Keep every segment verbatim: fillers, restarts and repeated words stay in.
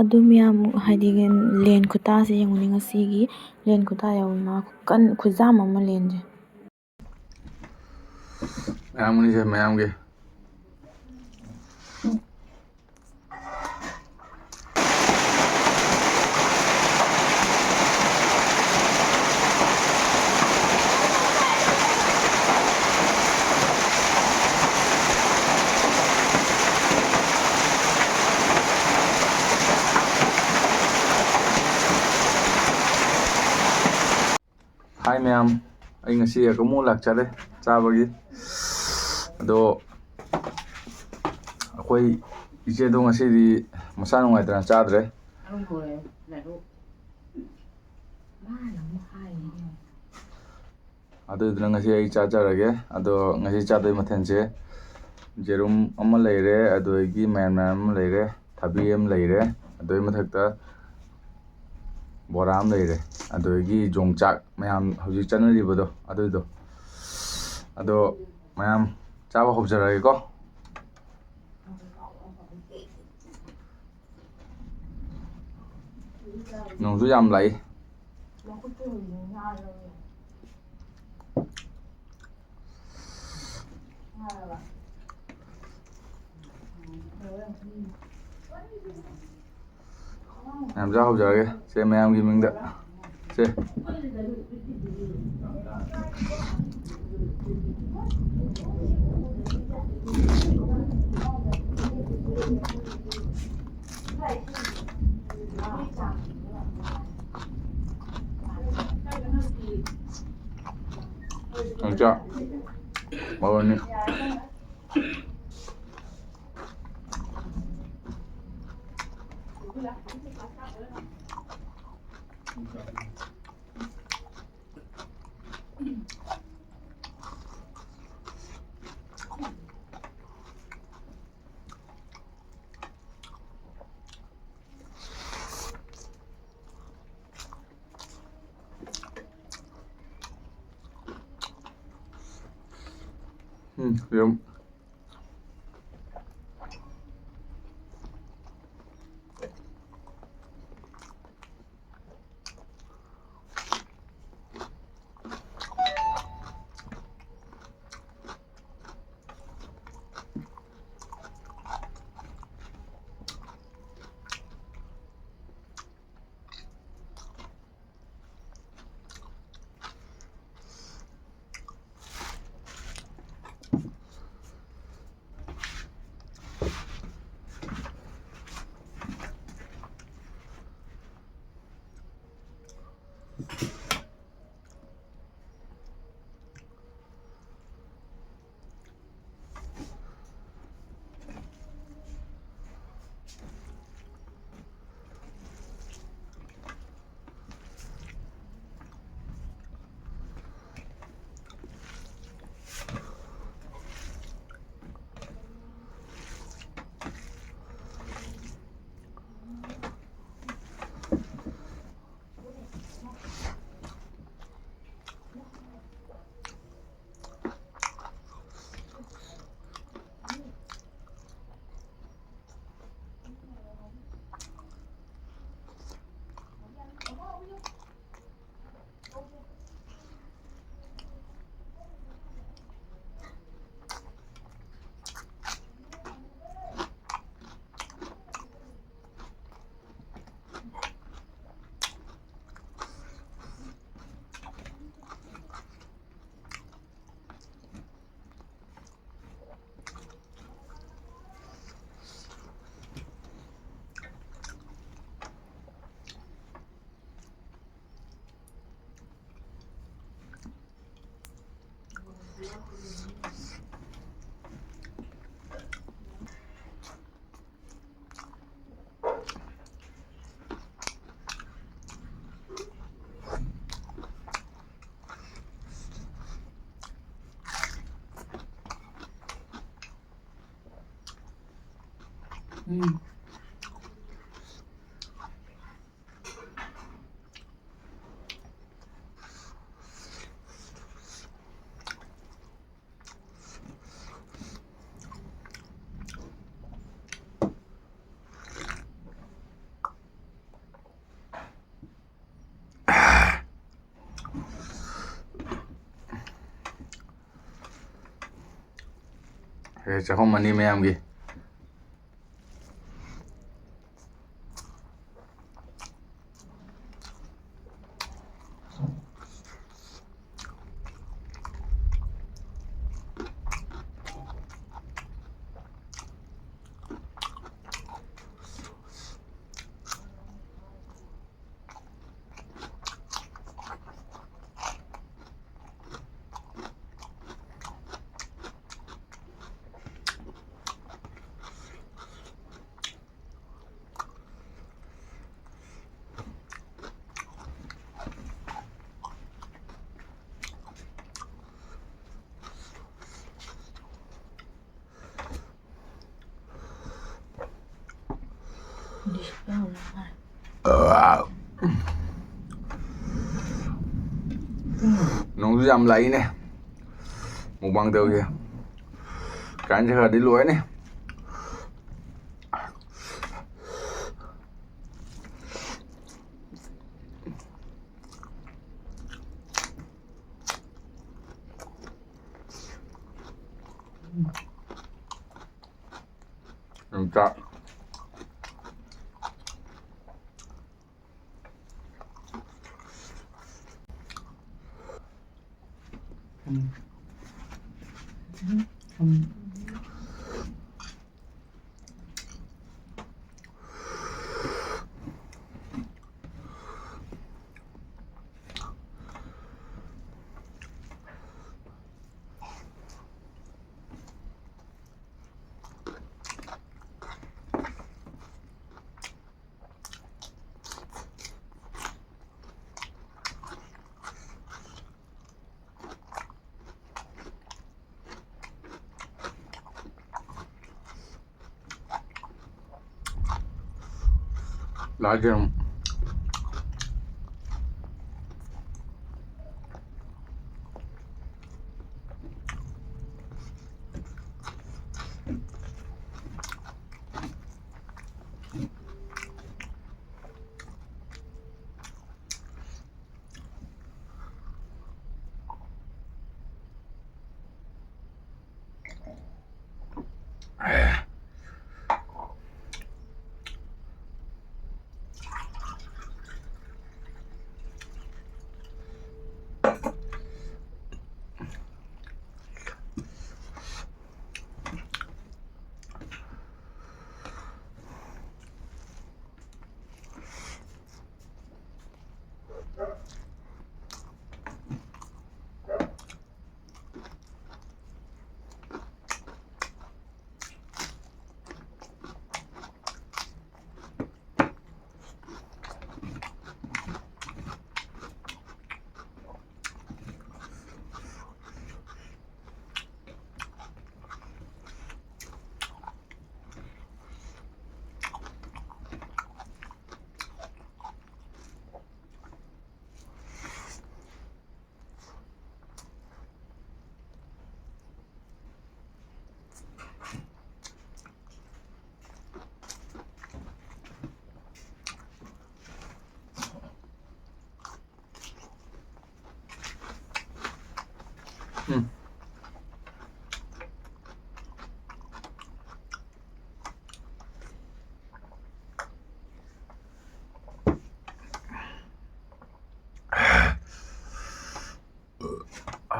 ꯑꯗꯨ ꯃꯌꯥꯝ, ꯍꯥꯏꯗꯤ, ꯂꯦꯟ ꯈꯨꯇꯥꯁꯦ ꯌꯦꯡꯉꯨꯅꯦ, ꯉꯁꯤꯒꯤ ꯂꯦꯟ ꯈꯨꯇꯥ ꯌꯥꯎꯏ ꯃꯥ, ꯈꯨꯀꯟ, ꯈꯨꯖꯥꯝ ꯑꯃ ꯂꯦꯟꯁꯦ꯫ ꯃꯌꯥꯝꯒꯤꯅꯤꯁꯦ, ꯃꯌꯥꯝꯒꯤ꯫ ꯍꯥꯏ ꯃꯌꯥꯝ, ꯑꯩ ꯉꯁꯤ ꯑꯃꯨꯛ ꯂꯥꯛꯆꯔꯦ ꯆꯥꯕꯒꯤ꯫ ꯑꯗꯣ ꯑꯩꯈꯣꯏ ꯏꯆꯦꯗꯣ ꯉꯁꯤꯗꯤ ꯃꯁꯥ ꯅꯨꯡꯉꯥꯏꯇꯅ ꯆꯥꯗ꯭ꯔꯦ꯫ ꯑꯗꯨꯗꯨꯅ ꯉꯁꯤ ꯑꯩ ꯆꯥꯖꯔꯒꯦ꯫ ꯑꯗꯣ ꯉꯁꯤ ꯆꯥꯗꯣꯏ ꯃꯊꯦꯜꯁꯦ ꯌꯦꯔꯨꯝ ꯑꯃ ꯂꯩꯔꯦ, ꯑꯗꯨꯗꯒꯤ ꯃꯌꯥꯟ ꯃꯌꯥꯟ ꯑꯃ ꯂꯩꯔꯦ, ꯊꯕꯤ ꯑꯃ ꯂꯩꯔꯦ, ꯑꯗꯨꯒꯤ ꯃꯊꯛꯇ ꯕꯣꯔꯥ ꯑꯃ ꯂꯩꯔꯦ, ꯑꯗꯨꯗꯒꯤ ꯌꯣꯡꯆꯥꯛ ꯃꯌꯥꯝ ꯍꯧꯖꯤꯛ ꯆꯠꯅꯔꯤꯕꯗꯣ ꯑꯗꯨꯏꯗꯣ꯫ ꯑꯗꯣ ꯃꯌꯥꯝ ꯆꯥꯕ ꯍꯧꯖꯔꯒꯦꯀꯣ꯫ ꯅꯣꯡꯁꯨ ꯌꯥꯝ ꯂꯥꯛꯏ꯫ ꯃꯌꯥꯝ ꯆꯥ ꯍꯧꯖꯔꯒꯦ ꯁꯦ, ꯃꯌꯥꯝꯒꯤ ꯃꯤꯡꯗ ꯁꯦ꯫ ꯌꯣꯡꯆꯥꯛ ꯃꯔꯨ ꯑꯅꯤ꯫ ꯎꯝ, ꯌꯦꯔꯨꯝ꯫ ꯎꯝ꯫ ꯑꯦ, ꯆꯥꯛꯈꯨꯝ ꯑꯅꯤ ꯃꯌꯥꯝꯒꯤ꯫ ꯅꯣꯡꯁꯨ ꯌꯥꯝ ꯂꯥꯛꯏꯅꯦ꯫ ꯃꯨꯛꯕꯥꯡ ꯇꯧꯒꯦ꯫ ꯀꯥꯏꯅ ꯈꯔꯗꯤ ꯂꯣꯏꯔꯅꯤ꯫ ꯌꯣꯡꯆꯥꯛ꯫ ꯎꯝ꯫ ꯎꯝ꯫ ꯂꯥꯛꯑꯒꯦ ꯑꯃꯨꯛ꯫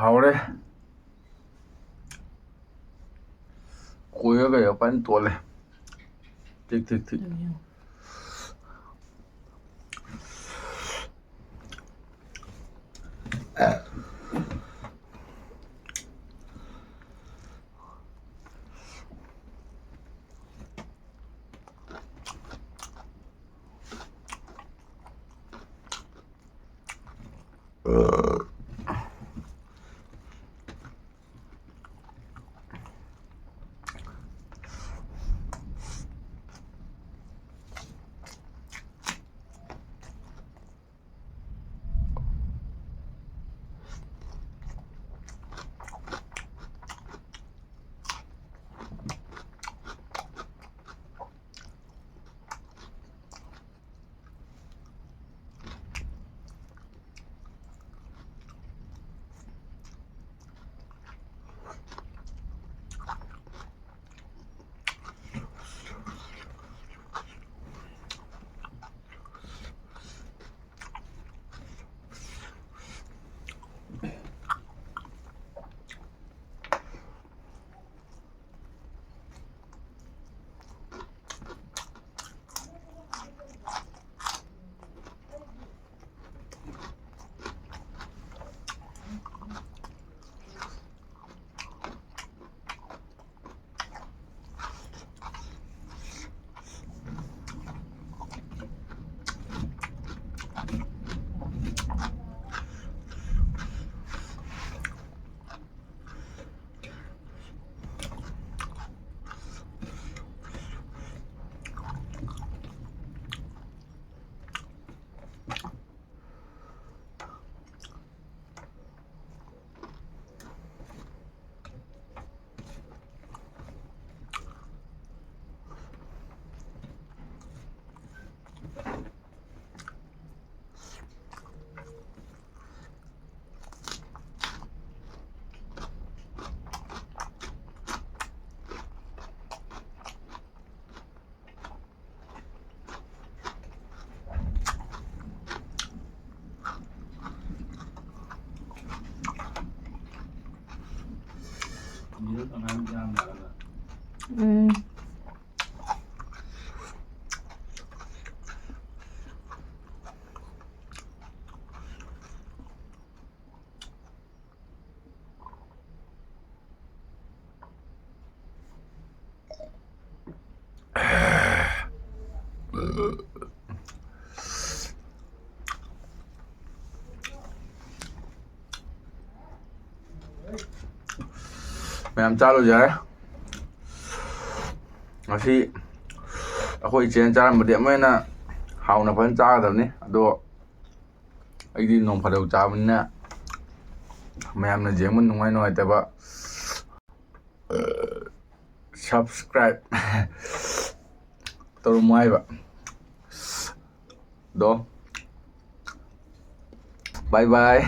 ꯍꯥꯎꯔꯦ꯫ ꯀꯣꯏꯒ ꯀꯩꯒ ꯐꯖꯅ ꯇꯣꯠꯂꯦ꯫ ꯊꯤꯛ, ꯊꯤꯛ, ꯊꯤꯛ꯫ ꯎꯝ꯫ ꯃꯌꯥꯝ ꯆꯥꯔꯨꯁꯦ ꯍꯥꯏꯔꯦ꯫ ꯉꯁꯤ ꯑꯩꯈꯣꯏ ꯏꯆꯦꯅ ꯆꯥꯔꯝꯕꯗꯤ ꯑꯃꯨꯛ ꯍꯦꯟꯅ ꯍꯥꯎꯅ ꯐꯖꯅ ꯆꯥꯒꯗꯕꯅꯤ꯫ ꯑꯗꯣ ꯑꯩꯗꯤ ꯅꯣꯡ ꯐꯥꯗꯣꯛ ꯆꯥꯕꯅꯤꯅ ꯃꯌꯥꯝꯅ ꯌꯦꯡꯕ ꯅꯨꯡꯉꯥꯏ ꯅꯨꯡꯉꯥꯏꯇꯕ subscribe ꯇꯧꯔꯝꯃꯣ ꯍꯥꯏꯕ꯫ ꯑꯗꯣ bye bye꯫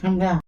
ꯈꯪꯕ꯭ꯔꯥ?